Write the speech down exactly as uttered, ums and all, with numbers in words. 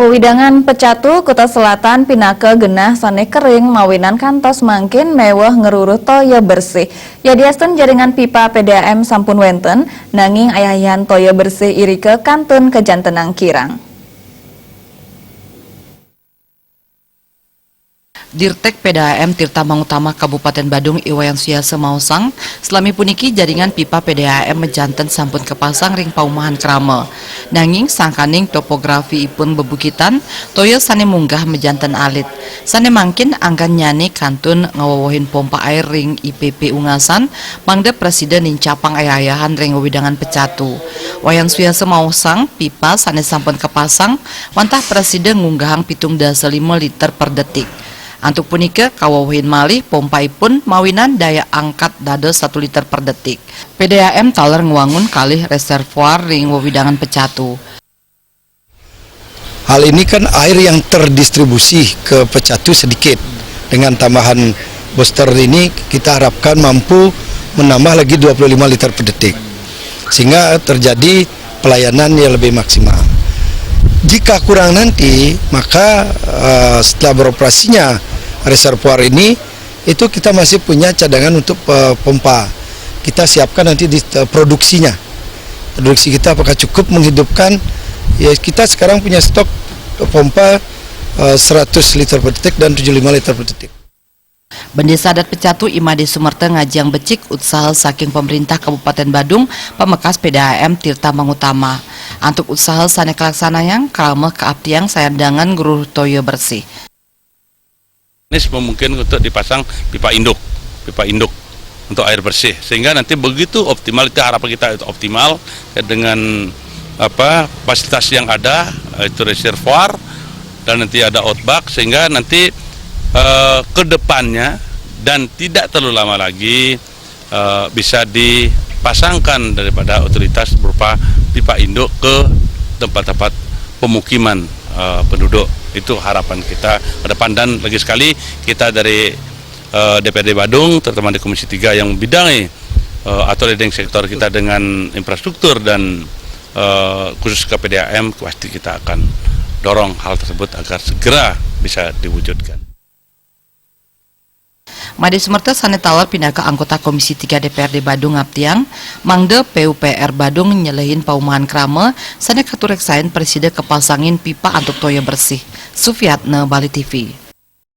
Wewidangan Pecatu, Kuta Selatan pinaka genah sane kering mawinan kantos mangkin meweh ngruruh toya bersih. Yadiastun jaringan pipa P D A M sampun wenten, nanging ayahian toya bersih irika kantun kajantenang kirang. Dirtek P D A M Tirta Mangutama Kabupaten Badung I Wayan Suyasa maosang, salami puniki jaringan pipa P D A M majanten sampun kapasang ring paumahan krama. Nanging sangkaning topografi ipun bebukitan, toya sane munggah majanten alit. Sane mangkin anggannyane kantun ngawewehin pompa air ring I P P Ungasan, mangda prasida nincapang ayayahan ring wewidangan Pecatu. Wayan Suyasa maosang, pipa sane sampun kapasang wantah prasida ngunggahang pitung dasa lima liter per detik. Antuk punika, kawewehin malih pompaipun mawinan daya angkat dados satu liter per detik. P D A M taler ngwangun kalih reservoir ring wewidangan Pecatu. Hal ini kan air yang terdistribusi ke Pecatu sedikit. Dengan tambahan booster ini, kita harapkan mampu menambah lagi dua puluh lima liter per detik, sehingga terjadi pelayanan yang lebih maksimal. Jika kurang nanti, maka eh, setelah beroperasinya reservoir ini, itu kita masih punya cadangan untuk eh, pompa. Kita siapkan nanti di eh, produksinya. Produksi kita apakah cukup menghidupkan? Ya, kita sekarang punya stok pompa eh, seratus liter per detik dan tujuh puluh lima liter per detik. Bendesa Adat Pecatu I Made Sumerta ngajiang becik utsaha saking pemerintah Kabupaten Badung pamekas P D A M Tirta Mangutama. Antuk utsaha sane kalaksanayang, krama kaaptiang sayandangan ngruruh toya bersih. Ini memungkinkan untuk dipasang pipa induk, pipa induk untuk air bersih, sehingga nanti begitu optimal, itu harapan kita itu optimal, ya, dengan apa, fasilitas yang ada, eh, itu reservoir dan nanti ada outback, sehingga nanti eh, ke depannya dan tidak terlalu lama lagi eh, bisa dipasangkan daripada otoritas berupa pipa induk ke tempat-tempat pemukiman eh, penduduk. Itu harapan kita ke depan, dan lagi sekali kita dari eh, D P R D Badung, terutama di Komisi tiga yang membidangi eh, atau leading sektor kita dengan infrastruktur dan eh, khusus ke P D A M, pasti kita akan dorong hal tersebut agar segera bisa diwujudkan. Made Sumerta sane taler pinaka anggota Komisi tiga D P R D Badung ngaptiang, mangda P U P R Badung nyelehin paumahan krama sane katureksain prasida kapasangin pipa antuk toya bersih. Sufiatna, Bali T V.